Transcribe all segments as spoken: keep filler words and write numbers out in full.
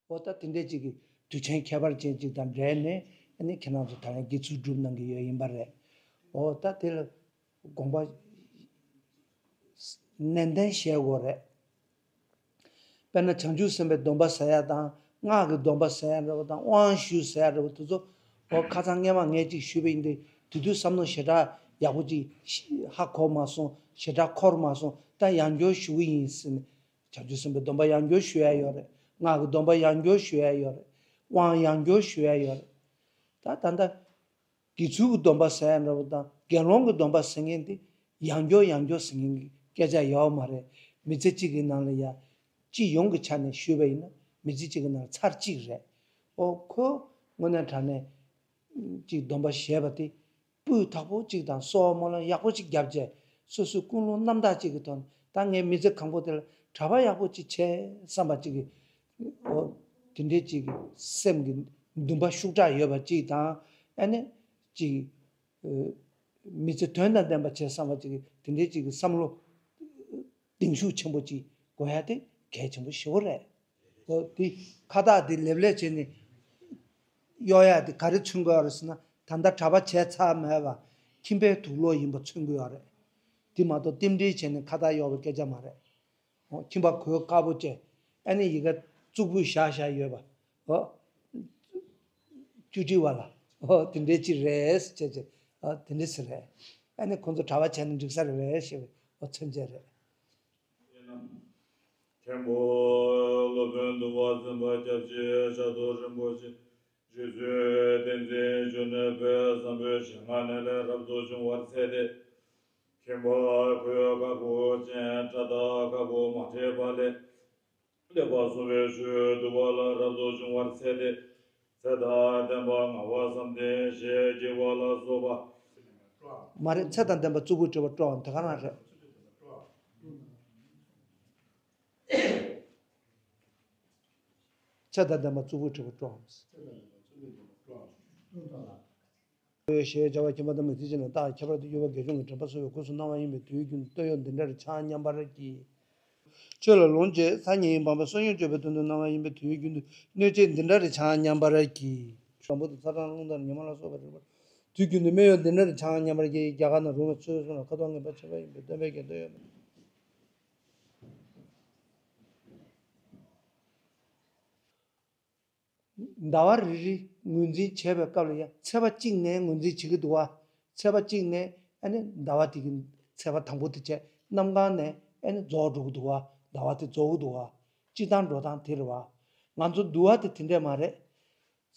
འོ་ད་དེ་འདྲའི་ཅིག་གི་དུས་ཆེན་ཁྱད་པར་ཅན་ཅིག་དང་འབྲེལ་ནས་ཨ་ནི་ཁྱེད་རང་ཚོ་ད་ལན་དགེ་ཚུལ་སྒྲུབ་གནང་གི་ཡོད་ཡིན་པ་རེད། འོ་ད་དེ་ལ་དགོངས་པ་ནན་ཏན་བཞེས་དགོས་རེད། དཔེར་ན་བྱང་ཆུབ་སེམས་དཔའི་སྡོམ་པ་ཟེར་ཡ་དང་སྔགས་ཀྱི་སྡོམ་པ་ཟེར་ཡ་འདྲ་བོ་དང་དབང་ཞུ་ཟེར་ཡ་འདྲ་བོ་དེ་ཚོ་འོ་ཁ་སང་སྔས་མ་ངས་ཅིག་ཞུས་པ་ཡིན་ཏེ་དེ་དུས་བསམ་བློ་ཞེ་དྲག་ཡག་པོ་ཅིག་ཧ་གོ་མ་སོང་། ཞེ་དྲག་འཁོར་མ་སོང་། ད་ཡང་བསྐྱར་ཞུ་གི་ཡིན་ཟེར་ནས། བྱང་ཆུབ་སེམས་དཔའི་སྡོམ་པ་ཡང་བསྐྱར་ཞུ་ཡ་ཡོད་རེད། སྔགས་ཀྱི་སྡོམ་པ་ཡང་བསྐྱར་ཞུ་ཡ་ཡོད་རེད། དབང་ཡང་བསྐྱར་ཞུ་ཡ་ཡོད་རེད། ད་ད་ལྟ་དགེ་ཚུལ་གྱི་སྡོམ་པ་ཟེར་ཡ་འདྲ་བོ་དང་དགེ་སློང་གི་སྡོམ་པ་ཟེར་མཁན་དེ་ཡང་བསྐྱར་ཡང་བསྐྱར་ཟེར་མཁན་གྱི་སྐད་ཆ་ཡོད་མ་རེད། མི་ཚེ་གཅིག་གི་ནང་ལ་ཡ་སྤྱི་ཡོངས་ཀྱི་ཆ་ནས་ཞུས་པ་ཡིན་ན་མི་ཚེ་གཅིག་གི་ནང་ཚར་གཅིག་རེད། ཨོ་ཁོ་དངོས་གནས་དྲང་གནས་ཀྱི་སྡོམ་པ་བཞེས་པ་དེ་སྤུས་དག་པོ་གཅིག་དང་གསོལ་བ་སྨོན་ལམ་ཡག་པོ་གཅིག་བརྒྱབ་རྗེས་སོ་སོའི་ཀུན་སློང་རྣམ་དག་གཅིག་གི་ཐོག་ནས་ད་ངས་མི་ཚེ་གང་པོ་དེ་ལ་གྲྭ་པ་ཡག་པོ་གཅིག་བྱས་བསམ་པ་གཅིག་གི་འོ་དེ་འདྲའི་གཅིག་གི་སེམས་ཀྱི་འདུན་པ་ཤུགས་དྲག་ཡོད་པ་གཅིག་དང་ཨ་ནི་གཅིག་མི་ཚེ་དོན་དང་ལྡན་པ་བྱེད་བསམ་པ་གཅིག་གི་དེ་འདྲའི་གཅིག་གི་བསམ་བློ་གདེང་ཤུགས་ཆེན་པོ་གཅིག་དགོས་ཡ་དེ་གལ་ཆེན་པོ་ཞེ་པོ་རེད། འོ་དེ་ཁ་བཏགས་དེ་ལེབ་ལེབ་བྱས་ནས་གཡོག་ཡ་དེ་ག་རེ་མཚོན་དགོས་ཡོད་རེད་ཟེར་ན། ད་ལྟ་གྲྭ་པ་བྱས་ཚར་མེད་པ་ཁྱིམ་པའི་དུག་ལོག་ཡིན་པ་མཚོན་དགོས་ཡོད་རེད། དེ་མ་གཏོགས་རྟེན་འབྲེལ་བྱས་ནས་ཁ་བཏགས་གཡོག་པའི་སྐད་ཆ་མ་རེད། འོ་ཁྱིམ་པ་གོས་དཀར་པོ་བྱས་ཨ་ནི་ཡི་ག་གཙུག་ཕུད་བཞག་བཞག་ཡོད་པ། འོ་བཅུ་དྲུག་པ་ལ་འོ་དེ་འདྲའི་ཅིག་རེད་ཟེར་བྱས་བྱས་འོ་དེ་འདྲ་ཟེར་རེད། ཨ་ནི་ཁོང་ཚོ་གྲྭ་པ་བྱས་ན་འགྲིག་ས་རེད་ཞེས་པའི་འོ་མཚོན་བྱེད་རེད། མཁན་པོ་སློབ་དཔོན་འདུལ་བ་འཛིན་པ་སྐྱབས་རྗེ་ཞབས་ཏོག་རིན་པོ་ཆེ། རྗེ་བཙུན་བསྟན་འཛིན་གཞོན་ནུ་བོད་བཟང་པོའི་ཞལ་སྔ་ནས་ལས་རབ་ཏུ་བྱུང་བར་མཛད་དེ། མཁན་པོ་གོས་དཀར་པོ་ཅན་སྐྲ་དང་དཀར་པོ་མ་འདྲེས་པ་ལས། སླེབས་པ་གསོ་བའི་ཆོས་འདུལ་བ་ལ་རབ་ཏུ་བྱུང་བར་མཛད་དེ། ཚེ་དང་ལྡན་པ་ངག་དབང་བསམ་གཏན་ཞེས་བགྱི་བ་ལ་སོགས་པ། མ་རེད། ཚེ་དང་ལྡན་པ་གཙུག་ཕུད་བྲི་བ་སྤྲོའམ་དེ་ག་རང་རེད། ཚེ་དང་ལྡན་པ་གཙུག་ཕུད་བྲི་བ་སྤྲོའམ། ཞེས་བྱ་བ་མཁྱེན་པ་དང་མི་ཚེ་ཕྱི་ནས་རྟག་ཁྱད་པར་དུ་གྱུར་པ་དགེ་སྦྱོང་གི་དྲན་པ་གསོ་བའི་སྒོས་སུ་གནང་བ་ཡིན་པས་དུས་རྒྱུན་དུ་བསྟོད་ཡོན་འདི་འདྲར་ཕྱག་མཉམ་པར་བགྱི། ཆོས་ལ་ལོངས་སྤྱོད་ཚ་ཉེ་ཡི་སྤངས་པས་གསོག་ཉར་སྤྱོད་པའི་དོན་དུ་གནང་བ་ཡིན་པས་དུས་རྒྱུན་དུ་གནོད་བྱེད་འདི་འདྲར་ཕྱག་མཉམ་པར་བགྱི། འཛམ་བུ་གླིང་ཚ་གྲང་རླུང་ལྟར་ཉི་མ་ལ་སོགས་པ་རེག་པར། དུས་རྒྱུན་དུ་སྨན་གཡོག་འདི་འདྲར་ཕྱག་མཉམ་པར་བགྱི། རྒྱ་གར་ན་རུང་བའི་ཚོས་གསུམ་ལ་ཁ་དོག་ངེས་པར་ཕྱེ་བ་ཡིན་པས་སྟོན་པའི་རྒྱན་སྟོན་ཡོད་མ། ཟླ་བ་རེ་རེ་ངོས་འཛིན་བྱེད་པའི་སྐབས་ལ་ཡང་ཚེས་པ་གཅིག་ནས་ངོས་འཛིན་བྱེད་ཀྱི་འདུག་བ། ཚེས་པ་གཅིག་ནས་ཨ་ནི་ཟླ་བ་དེ་གི་ཚེས་པ་དང་པོ་དེ་བྱས་གནམ་གང་ནས་ཨ་ནི་རྫོགས་འགྲོ་གི་འདུག་བ། ཟླ་བ་དེ་རྫོགས་ཀྱི་འདུག་བ། སྤྱི་བཏང་འགྲོ་སྟངས་དེ་རེད་བ། ང་ཚོ་འདུལ་བ་དེ་དེ་འདྲས་མ་རེད།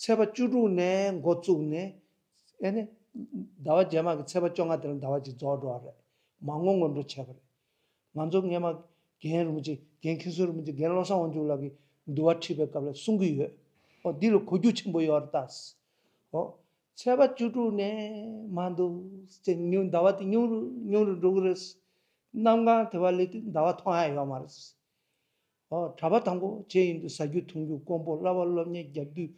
ཚེས་པ་བཅུ་དྲུག་ནས་འགོ་བཙུགས་ནས་ཨ་ནི་ཟླ་བ་རྗེས་མ་གི་ཚེས་པ་བཅོ་ལྔ་དེ་ལ་ཟླ་བ་གཅིག་རྫོགས་འགྲོ་བ་རེད། མ་དངུལ་སྔོན་འགྲོ་བྱས་པ་རེད། ང་ཚོ་སྔས་མ་རྒན་རིན་པོ་ཆེ་རྒན་མཁན་ཟུར་རིན་པོ་ཆེ་རྒན་བློ་བཟང་དབང་ཕྱུག་ལགས་ཀྱིས་འདུལ་བ་ཁྲིད་པའི་སྐབས་ལ་གསུང་གི་ཡོད། ཨོ་འདི་ལ་གོ་རྒྱུ་ཆེན་པོ་ཡོད་རེད་ད། ཨོ་ཚེས་པ་བཅུ་དྲུག་ནས་མ་འདུག་ཟེར་ཉུང་ཟླ་བ་དེ་ཉུང་རུ་ཉུང་རུ་འགྲོ་གི་རེད། གནམ་གང་དེ་བ་ལས་དེ་ཟླ་བ་མཐོང་ཡ་ཡོད་མ་རེད། ཨོ་གྲྭ་པ་དང་པོ་བྱས་ཡིན་དུས་ཟ་རྒྱུ་འཐུང་རྒྱུ་དཀོན་པོ་བསླབ་པ་སློབ་གཉེར་རྒྱག་དུས་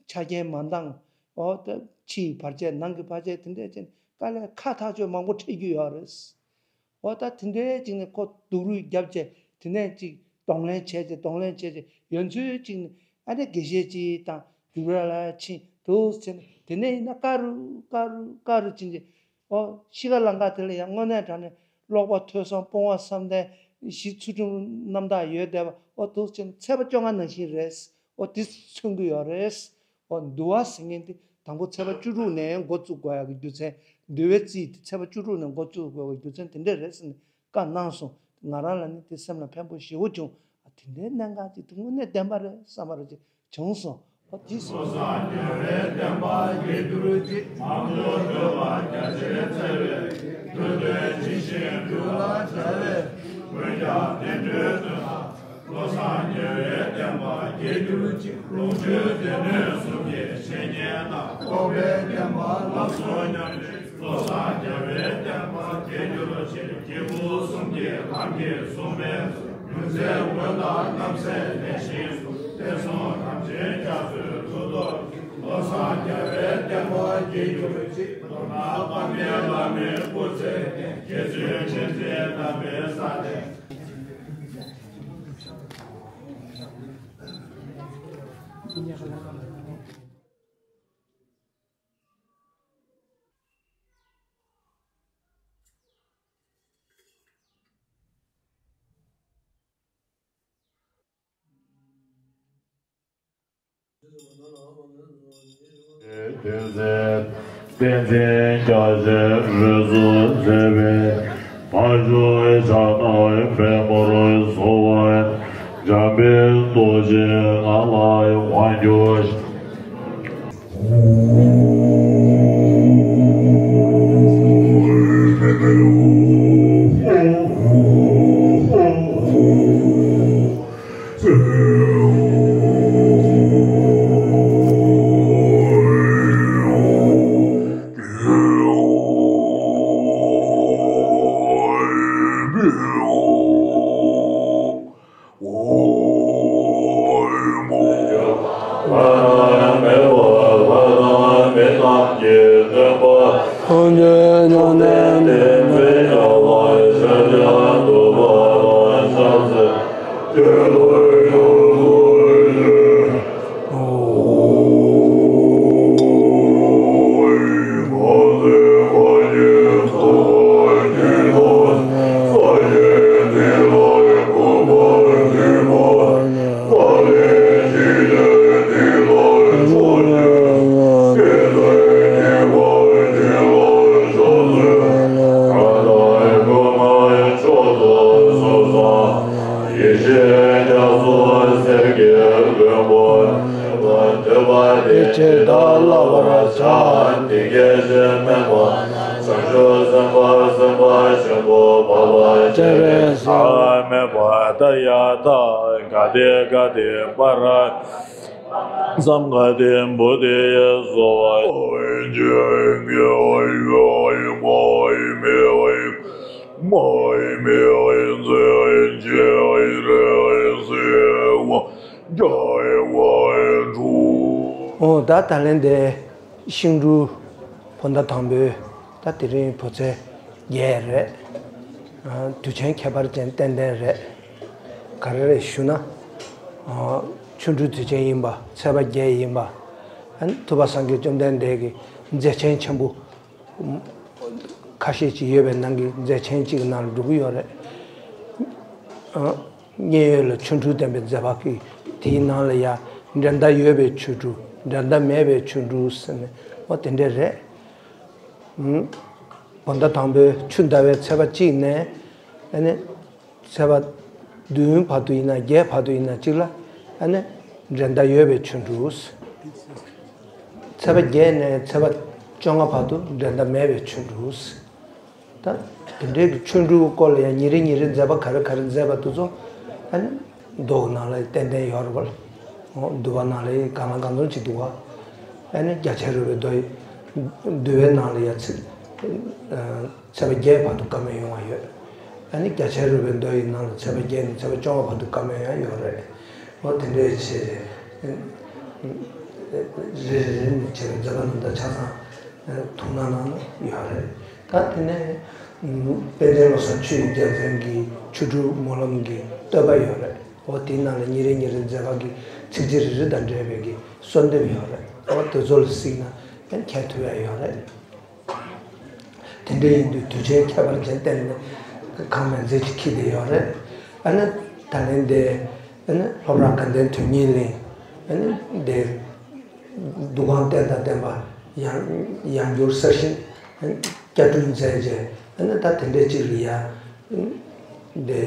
ཆ་རྐྱེན་མ་འདང་། ཨོ་ད་ཕྱིའི་བར་ཆད་ནང་གི་བར་ཆད་དེ་འདྲས་ཅན་དཀའ་ལས་ཁག་ཐག་ཆོད་མང་པོ་འཕྲད་རྒྱུ་ཡོད་རེད། ཨོ་ད་དེ་འདྲས་ཅིག་ནས་ཁོ་སྡུག་རུས་བརྒྱབ་བྱས་དེ་ནས་ཅིག་གདོང་ལེན་བྱས་བྱས་གདོང་ལེན་བྱས་བྱས་ཡོད་ཚོད་ཅིག་ནས་ཨ་ནི་དགེ་བཤེས་ཅིག་དང་རྒྱུགས་ར་ལ་ཕྱིན་འདུག་ཟེར་ནས་དེ་ནས་ཡིན་ན་དཀའ་རུ་དཀའ་རུ་དཀའ་རུ་ཕྱིན་བྱས། ཨོ་གཤིས་ཀ་ལང་ཀ་དེ་ལ་ཡང་དངོས་གནས་དྲང་གནས་ཀློག་པ་ཐོས་བསམ་སྤོང་བ་བསམ་གཏན་ཞི་ཚུལ་ཁྲིམས་རྣམ་དག་ཡོད་བསྡད་པ་ཨོ་འདུག་ཅེས་ཚེས་པ་བཅོ་ལྔ་ནང་བཞིན་རེད། ཨོ་དེ་མཚོན་གྱི་ཡོད་རེད། ཨོ་འདུལ་བ་ཟེར་མཁན་དེ་དང་པོ་ཚེས་པ་བཅུ་དྲུག་ནས་འགོ་བཙུགས་དགོས་ཡག་གི་རྒྱུ་མཚན། འདུལ་བའི་རྩིས་དེ་ཚེས་པ་བཅུ་དྲུག་ནས་འགོ་བཙུགས་དགོས་པའི་རྒྱུ་མཚན་དེ་འདྲ་རེད་ཟེར་ནས་བཀའ་གནང་སོང་། ང་རང་ལ་ནི་དེ་སེམས་ལ་ཕན་པོ་ཞེ་པོ་བྱུང་། ཨ་དེ་འདྲའི་གནད་འགག་ཅིག་དེ་དངོས་གནས་བདེན་པ་རེད་བསམ་པ་རེད་ཅེས། བྱུང་སོང་། ཨོ་དེ་བློ་བཟང་རྒྱལ་བའི་བསྟན་པ་རྒྱས་གྱུར་ཅིག་མང་དུ་བསྟོད་པ་རྒྱ་ཆེར་སྩལ་བས། མདོ་སྟོད་ཇི་བཞིན་འདུལ་བར་བྱ་བའི། འོན་ཀྱང་བསྟན་འགྲོའི་དོན་དག་བློ་བཟང་རྒྱལ་བའི་བསྟན་པ་རྒྱས་གྱུར་ཅིག་ལོངས་སྤྱོད་སྡེ་སྣོད་གསུམ་གྱི་འཆད་ཉན་དང་། འཕགས་པའི་བསྟན་པ་ལ་སོགས་ཉམས་ལེན། བློ་བཟང་རྒྱལ་བའི་བསྟན་པ་རྒྱས་གྱུར་ཕྱིར། སྐྱེས་བུ་གསུམ་གྱི་ལམ་གྱིས་བཟུང་བའི་ཚུལ། མུན་སེལ་འོད་དང་རྣམ་སེལ་ལས་བཞེངས་སུ། བསྟན་སྲུང་དམ་ཅན་རྒྱ་མཚོའི་གཙུག་ཏོར་གྱི། བློ་བཟང་རྒྱལ་བའི་བསྟན་པ་རྒྱས་གྱུར་ཅིག་མདོར་ན་དཔག་མེད་བླ་མའི་སྐུ་ཚེ་ནས། རྗེ་བཙུན་མཁྱེན་བརྩེ་རྣམ་པའི་ས་ནས། བསྟན་འཛིན་རྒྱ་ཆེན་རིགས་སུ་མཛད་པའི་བར་ཆུ་ཕྱག་ན་པད་མོར་བཟོ་བ། འཇམ་དཔལ་རྡོ་རྗེ་ང་ལ་དབང་བསྒྱུར། ཡེ་ཤེས་རྒྱ་མཚོ་གསེར་གྱི་མགོན་པོ། འདོད་པ་དེ་ཇི་ལྟར་བསླབ་པར་བྱ། དེ་སྐད་ཅེས་སྨྲས་པ་ན། བྱང་ཆུབ་སེམས་དཔའ་སེམས་དཔའ་ཆེན་པོ་འཕགས་པ་སྤྱན་རས་གཟིགས། མེད་པ་མཐའ་ཡས་མཐའ། ག་ཏེ་ག་ཏེ་པ་ར། སཾ་ག་ཏེ་བོ་དྷི་ཡེ་སྭཱ་ཧཱ། ཨོ་ད་ད་ལན་དེ་ཤིང་འབྲུག་བོད་ཟླ་དང་པོའི་ད་དེ་རིང་བོད་ཚེས་བརྒྱད་རེད། ཨ་དུས་ཆེན་ཁྱད་པར་ཅན་ཏན་ཏན་རེད། ག་རེ་རེད་ཞུ་ན། ཨ་ཆོ་འཕྲུལ་དུས་ཆེན་ཡིན་པ་ཚེས་པ་བརྒྱད་ཡིན་པ། ཨ་ནི་ཐུབ་པ་སངས་རྒྱས་བཅོམ་ལྡན་འདས་ཀྱི་མཛད་ཆེན་ཆེན་པོ་ཁ་ཤས་ཅིག་ཡོད་པའི་ནང་གི་མཛད་ཆེན་གཅིག་གི་ནང་ལ་འགྲོ་གི་ཡོད་རེད། ཨ་མཉན་ཡོད་ལ་ཆོ་འཕྲུལ་བསྟན་པའི་མཛད་པ་གི་དེའི་ནང་ལ་ཡང་འགྲན་ཟླ་ཡོད་པའི་ཆོ་འཕྲུལ། འགྲན་ཟླ་མེད་པའི་ཆོ་འཕྲུལ་ཟེར་ནས་འོ་དེ་འདྲས་རེད། ཨུམ། བོད་ཟླ་དང་པོའི་ཆུ་ཟླ་བའི་ཚེས་པ་གཅིག་ནས་ཨ་ནི་ཚེས་པ་བདུན་བར་དུ་ཡིན་ན་བརྒྱད་བར་དུ་ཡིན་ན་གཅིག་ལ་ཨ་ནི་འགྲན་ཟླ་ཡོད་པའི་ཆོ་འཕྲུལ། ཚེས་པ་བརྒྱད་ནས་ཚེས་པ་བཅོ་ལྔ་བར་དུ་འགྲན་ཟླ་མེད་པའི་ཆོ་འཕྲུལ། ད་དེ་འདྲའི་གི་ཆོ་འཕྲུལ་སྐོར་ལ་ཡང་ཉིན་རེ་ཉིན་རེ་མཛད་པ་ག་རེ་ག་རེ་མཛད་པ་དེ་ཚོ་ཨ་ནི་མདོ་གི་ནང་ལ་ཏན་ཏན་ཡོད་རེད་པ། འོ་འདུལ་བ་ནང་ལ་ཡང་གང་ལ་གང་འཚམ་ཅིག་འདུག་པ། ཨ་ནི་རྒྱ་ཆེར་རོལ་པའི་མདོ་ཡི་འདུལ་བའི་ནང་ལ་ཡང་ཚིག་ཨ་ཚེས་པ་བརྒྱད་བར་དུ་བཀའ་མོལ་ཡོང་བ་ཡོད། ཨ་ནི་རྒྱ་ཆེར་རོལ་པའི་མདོ་ཡི་ནང་ལ་ཚེས་པ་བརྒྱད་ནས་ཚེས་པ་བཅོ་ལྔ་བར་དུ་བཀའ་མོལ་ཡང་ཡོད་རེད། འོ་དེ་འདྲའི་ཆེད་རེ་རེ་རེ་ནས་བྱས་པའི་མཛད་པ་རྣམ་ཐར་ཆ་ཚང་ཐུགས་སྣང་གནང་ན་ཡོད་རེད། ད་དེ་ནས་དཔལ་ལྡན་བློ་བཟང་ཆོས་ཀྱི་རྒྱལ་མཚན་གྱི་ཆོ་འཕྲུལ་སྨོན་ལམ་གྱི་བསྟོད་པ་ཡོད་རེད། འོ་དེའི་ནང་ལ་ཉིན་རེ་ཉིན་རེ་མཛད་པ་གི་ཚིགས་བཅད་རེ་རེ་དང་འབྲེལ་བའི་གི་གསོལ་འདེབས་ཡོད་རེད། འོ་དེ་ཚོ་ལ་གཟིགས་ན་ཡང་མཁྱེན་ཐུབ་ཡ་ཡོད་རེད། དེ་འདྲ་ཡིན་དུས་དུས་ཆེན་ཁྱད་པར་ཅན་བསྟན་ནས་གང་མིན་མཛད་ཅིག་འཁྱེར་བསྡད་ཡོད་རེད། ཨ་ནི་ད་ལན་དེ་ཨ་ནི་སློབ་གྲྭ་དགའ་ལྡན་དོན་གཉེར་གླིང་ཨ་ནི་དེ་འདུ་ཁང་རྟེན་དང་ལྡན་པ་ཡང་ཡང་བསྐྱར་གསར་བཞེངས་ཨ་ནི་བསྐྱར་སྐྲུན་མཛད་རྗེས་ཨ་ནི་ད་དེ་འདྲ་ཅིག་ལ་ཡ་དེ་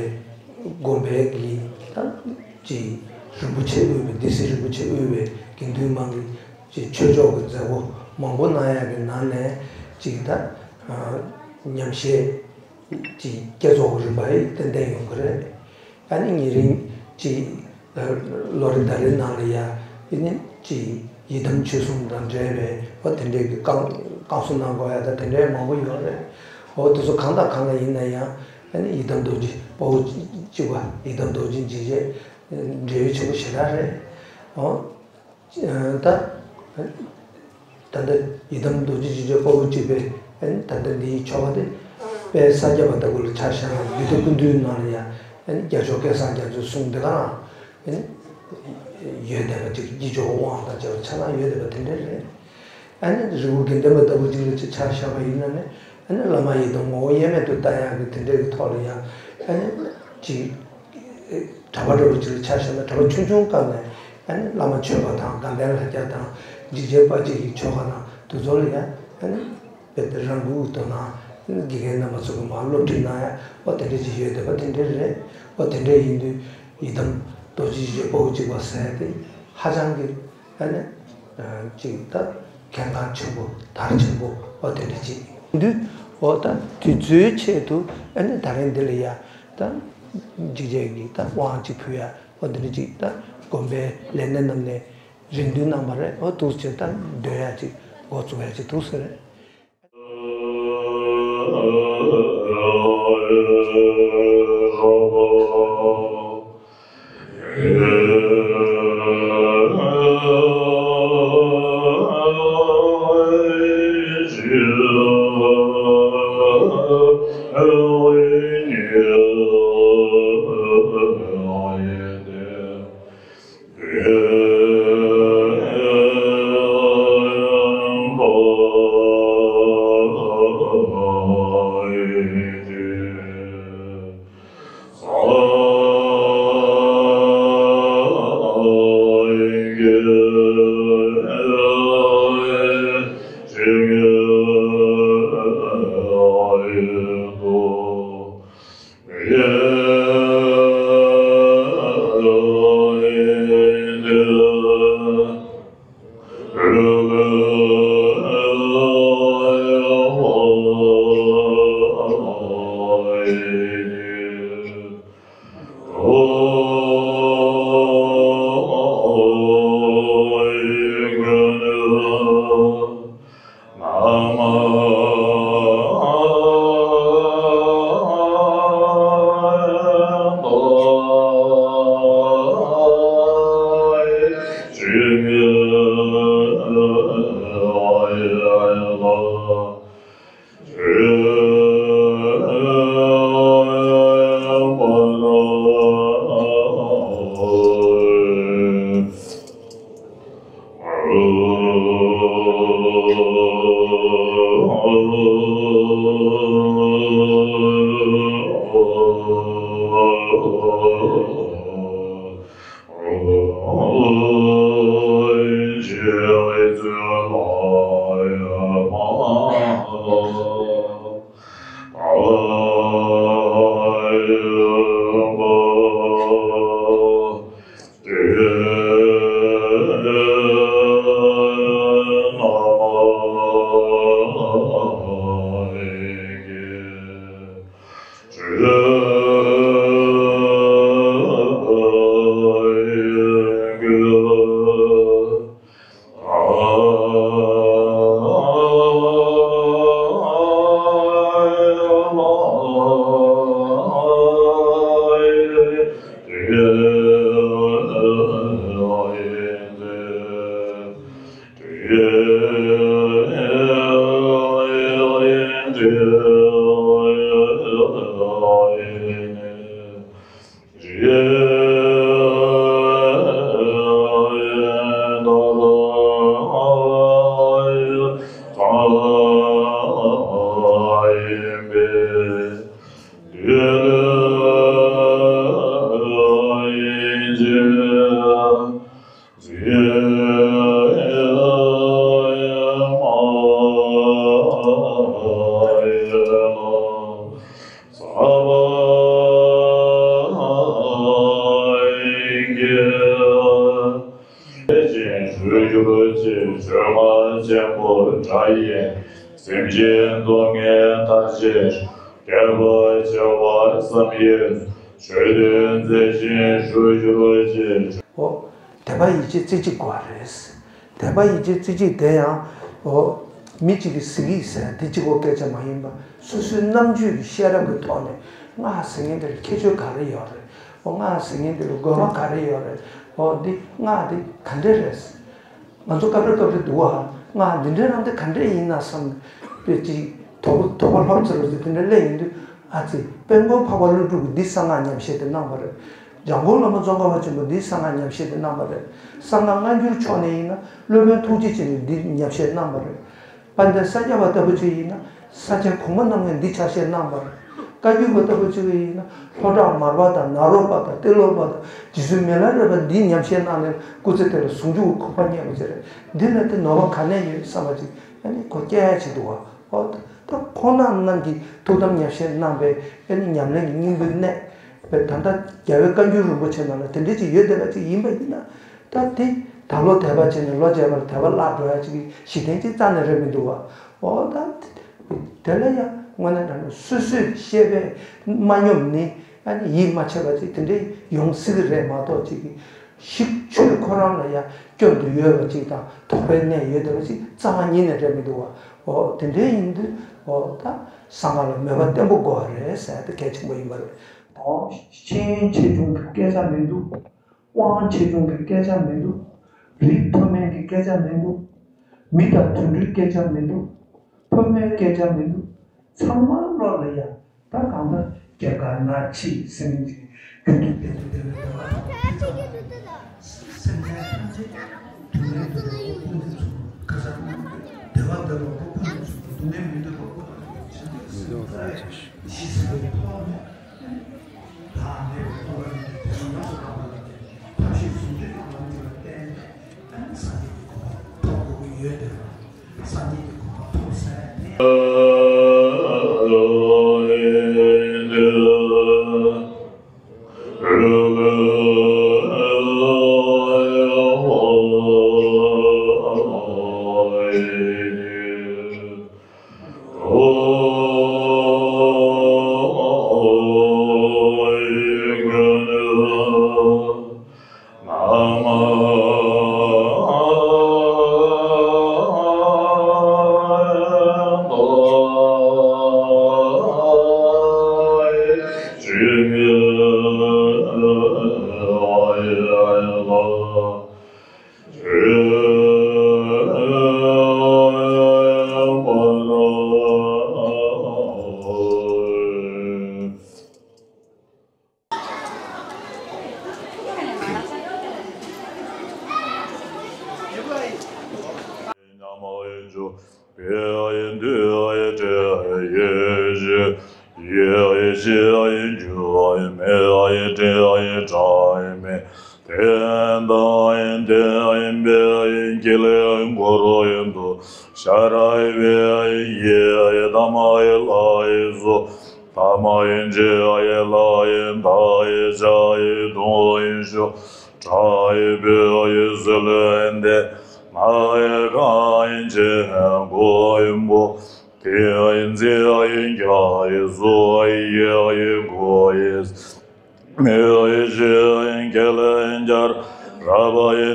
དགོན་པའི་གི་ད་ཅིག་རིན་པོ་ཆེ་དབུས་པའི་སྡེ་སྲིད་རིན་པོ་ཆེ་དབུས་པའི་དགེ་འདུན་མང་གི་ཅིག་ཆོས་ཕྱོགས་ཀྱི་མཛད་སྒོ་མང་པོ་གནང་ཡག་གི་ནང་ནས་ཅིག་ད་ཨ་ཉམས་བཞེས་ཅིག་བསྐྱེད་རྫོགས་ཀྱི་རིམ་པ་ཡིས་ཏན་ཏན་ཡོང་གི་རེད། ཨ་ནི་ཉིན་རེ་ཅིག་ལོ་རེ་ཟླ་རེའི་ནང་ལ་ཡ་ཨ་ནི་ཅིག་ཡི་དམ་ཆོས་སྲུང་དང་འབྲེལ་བའི་འོ་དེ་འདྲའི་གི་བསྐང་བསྐང་གསོ་གནང་དགོས་ཡ་ད་དེ་འདྲའི་མང་པོ་ཡོད་རེད། འོ་དེ་ཚོ་གང་དང་གང་ལ་ཡིན་ན་ཡང་ཨ་ནི་ཡི་དམ་རྡོ་རྗེ་དཔའ་བོ་གཅིག་པ་ཡི་དམ་རྡོ་རྗེ་འཇིགས་བྱེད་འབྲེལ་ཡོད་ཆེན་པོ་ཞེ་དྲག་རེད། འོ། ད། ད་ལྟ་ཡི་དམ་རྡོ་རྗེ་འཇིགས་བྱེད་དཔའ་བོ་གཅིག་པའི་ཨ་ནི་ད་ལྟ་འདིའི་ཆོ་ག་དེ་དཔལ་ས་སྐྱ་པ་ལྟ་བུ་ལ་ཆ་བཞག་ན་འདི་ལྟ་ཀུན་འདུས་ནང་ལ་ཡང་ཨ་ནི་རྒྱལ་མཆོག་སྐལ་བཟང་རྒྱ་མཚོའི་གསུང་འདི་ག་རང་ཨ་ནི་ ཡོད་བསྡད་པ་ཅིག་དཀྱིལ་ཆོག་དབང་དང་བཅས་པ་ཆ་ཚང་ཡོད་བསྡད་པ་དེ་འདྲ་རེད། ཨ་ནི་རི་བོ་དགེ་ལྡན་པ་ལྟ་བུ་ཅིག་ལ་ཅིག་ཆ་བཞག་པ་ཡིན་ན་ནི། ཨ་ནི་བླ་མ་ཡི་དམ་ངོ་བོ་དབྱེར་མེད་དུ་ལྟ་ཡག་གི་དེ་འདྲའི་གི་ཐོག་ལ་ཡང་ཨ་ནི་ཅིག་གྲྭ་པ་འདྲ་བོ་ཅིག་ལ་ཆ་བཞག་ན། གྲྭ་པ་ཆུང་ཆུང་སྐབས་ནས་ཨ་ནི་བླ་མ་མཆོད་པ་དང་དགའ་ལྡན་ལྷ་བརྒྱ་དང་འཇིགས་བྱེད་དཔལ་བརྒྱད་ཀྱི་ཆོ་ག་དང་དེ་ཚོ་ལ་ཡང་ཨ་ནི། དཔེ་དེ་རང་འགུལ་དོ་སྣང་དགེ་རྒན་རྣམ་པ་ཚོ་གི་མར་སློབ་ཁྲིད་གནང་ཡ་འོ་དེ་འདྲ་ཅིག་ཡོད་བསྡད་པ་དེ་འདྲ་རེད། འོ་དེ་འདྲ་ཡིན་དུས་ཡི་དམ་རྡོ་རྗེ་འཆང་དཔའ་བོ་གཅིག་པ་ཟེར་ཡ་དེ་ཧ་ཅང་གི་ཨ་ནི་ཅིག་ད་གལ་འགངས་ཆེན་པོ་དར་ཆེན་པོ་འོ་དེ་འདྲ་ཅིག་ཡིན་དུས། འོ་ད་དེ་ཚོའི་ཆེད་དུ་ཨ་ནི་ད་རིང་འདི་ལ་ཡ་ད་འཇིགས་བྱེད་ཀྱི་ད་དབང་ཅིག་ཕུལ་ཡ་འོ་དེ་འདྲ་ཅིག་ད་དགོན་པའི་ལས་སྣེ་རྣམས་ནས། རེ་འདུན་གནང་བ་རེད། འོ་འདུག་སེ་ད་སྡོད་ཡ་ཅིག་འགོ་བཙུགས་ཡ་ཅིག་འདུག་སེ་རེད། ཞུ་གྱུར་ཅིག་ཆོས་མ་ཆེན་པོ་སྒྲ་ཡིས་སེམས་ཅན་སྡུག་བསྔལ་མཐར་བྱེད། བདེ་བ་ཆེ་བ་བསམ་ཡས་ཆོས་སྟོན་མཛད་ཅིང་ཞུ་གྱུར་ཅིག་འོ། དད་པ་ཡིད་ཆེས་རྩེ་གཅིག་དགོས་པ་རེད། དད་པ་ཡིད་ཆེས་རྩེ་གཅིག་དེ་ཡང་འོ། མི་གཅིག་གིས་ཟེར་གྱི་ཟེར་དེ་གཅིག་པོ་སྐད་ཆ་མ་ཡིན་པ། སོ་སོའི་རྣམ་དཔྱོད་ཀྱི་ཤེས་རབ་ཀྱི་ཐོག་ནས་སྔགས་ཟེར་མཁན་དེ་ལ་ཁྱད་ཆོས་ག་རེ་ཡོད་རེད། འོ་སྔགས་ཟེར་མཁན་དེ་ལ་དགོས་པ་ག་རེ་ཡོད་རེད། འོ་འདི་སྔགས་འདི་ག་འདྲས་རེད། ང་ཚོ་སྐབས་རེ་སྐབས་རེ་འདུག་བ། ང་འདི་འདྲའི་རང་འདི་ག་འདྲས་ཡིན་ན་བསམ་པའི་ཅིག་དོགས་དོགས་པ་ལྷོད་ཚར་བ་ཅིག་དེ་འདྲ་སླེབས་ཡོང་དུས། ཨ་ཙི། དཔལ་མགོན་འཕགས་པ་ཀླུ་སྒྲུབ་ཀྱིས་འདི་གསང་སྔགས་ཉམས་བཞེས་དེ་གནང་བ་རེད། འཇམ་མགོན་བླ་མ་ཙོང་ཁ་པ་ཆེན་པོ་འདིས་གསང་སྔགས་ཉམས་བཞེས་དེ་གནང་བ་རེད། གསང་སྔགས་སྔ་འགྱུར་ཕྱོགས་ནས་ཡིན་ན་སློབ་དཔོན་ཐུགས་རྗེ་ཅན་གྱིས་འདི་ཉམས་བཞེས་གནང་བ་རེད། དཔལ་ལྡན་ས་སྐྱ་པ་ལྟ་བུ་ཅིག་ཡིན་ན་ས་སྐྱ་གོང་མ་རྣམ་ལྔས་འདི་ཕྱག་བཞེས་གནང་བ་རེད། བཀའ་བརྒྱུད་པ་ལྟ་བུ་ཅིག་ཡིན་ན་ལྷོ་བྲག་མར་པ་དང་ནཱ་རོ་པ་དང་ཏེ་ལོ་པ་དང་རྗེ་བཙུན་མི་ལ་རས་པ་འདི་ཉམས་བཞེས་གནང་ནས་སྐུ་ཚེ་དེ་ལ་ཟུང་འཇུག་གི་གོ་འཕང་བརྙེས་པ་ཅིག་རེད། འདི་ལ་དེ་ནོར་བ་ག་ནས་ཡོད་བསམ་པ་ཅིག་ཨ་ནི་གོ་སྐྱེ་ཡ་ཅིག་འདུག་བ། ཨོ་ད་ཁོང་རྣམ་རྣམས་ཀྱིས་ཐུགས་དམ་ཉམས་བཞེས་གནང་བའི་ཨ་ནི་ཉམས་ལེན་གྱི་སྙིང་པོའི་གནས། བས་ད་ལྟ་རྒྱལ་བའི་བཀའ་འགྱུར་རིན་པོ་ཆེ་ནང་ལ་དེ་འདྲས་ཅིག་ཡོད་བསྡད་པ་ཅིག་ཡིན་པ་ཡིན་ན། ད་དེ་ད་ལོ་དད་པ་བྱས་ནས་ལོ་བརྒྱ་པར་དད་པ་བརླག་འགྲོ་ཡ་ཅིག་གི་གཞི་རྟེན་ཅིག་རྩ་ནས་རེད་མི་འདུག་བ། འོ་ད་དེ་ལ་ཡང་དངོས་གནས་དྲང་གནས་སོ་སོས་བཤད་པའི་མ་སྙོམས་ནི་ཨ་ནི་ཡིད་མ་ཆེས་པ་ཅིག་དེ་འདྲས་ཡོང་སྲིད་ཀྱི་རེད་མ་གཏོགས་ཅིག་གི་ཞིག་ཆོས་ཁོ་རང་ལ་ཡང་སྐྱོན་དུ་ཡོད་པ་ཅིག་དང་དོགས་པའི་གནས་ཡོད་བསྡད་པ་ཅིག་རྩ་བ་ཉིད་ནས་རེད་མི་འདུག་བ། འོ་དེ་འདྲས་ཡིན་དུས་འོ་ད་གསང་སྔགས་ལ་མོས་པ་བརྟན་པོ་དགོས་པ་རེད་ཟེར་ཡ་དེ་གལ་ཆེན་པོ་ཡིན་པ་རེད། དང་ཤེས་ཡོན་ཆེ་ཆུང་གི་སྐད་ཆ་མི་འདུག་དབང་ཆེ་ཆུང་གི་སྐད་ཆ་མི་འདུག་རིགས་མཐོ་དམན་གྱི་སྐད་ཆ་མི་འདུག་མི་དང་དུད་འགྲོའི་སྐད་ཆ་མི་འདུག་ཕོ་མོའི་སྐད་ཆ་མི་འདུག་ཚང་མ་བློ་ལ་ཡ་ད་གང་ལྟར་རྒྱ་གར་ན་ཕྱི་སེམས་ཅན་རྒྱུད་དུ་སྤེལ་དུ་སྤེལ་བའི་བདེ་བ་དང་ཐོབ་པའི་རྩ་བ་ཡིན། སེམས་ཅན་ཐམས་ཅད་དུ་མའི་བདེ་བ་ཀུན་ནས་མཚུངས་པར་ཁ་སང་བདེ་བ་འདོད་པ་པོ་ཀུན་ནས་མཚུངས་པར་སྡུག་བསྔལ་མི་འདོད་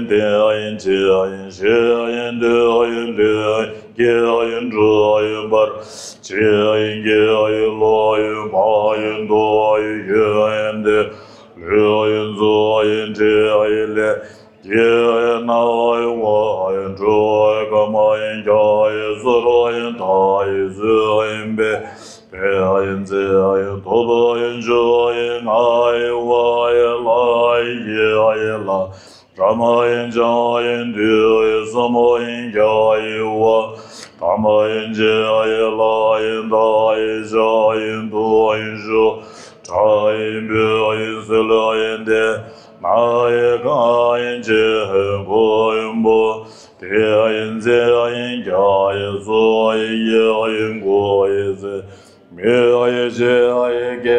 པ་པོ་དང་ཞི་བའི་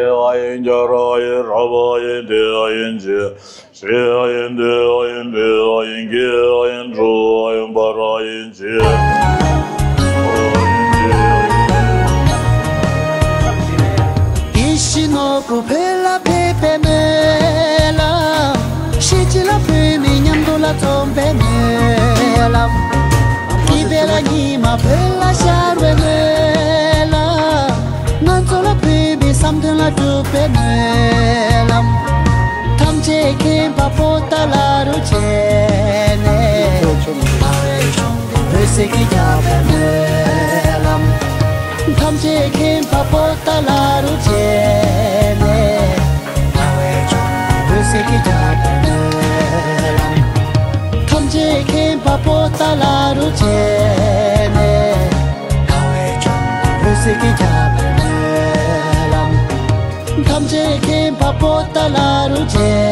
སེམས་ཀྱི་ཡིད་ཟིན་པའི་ཐོག་ནས། ཏ་ལ་རུ་ཆེ།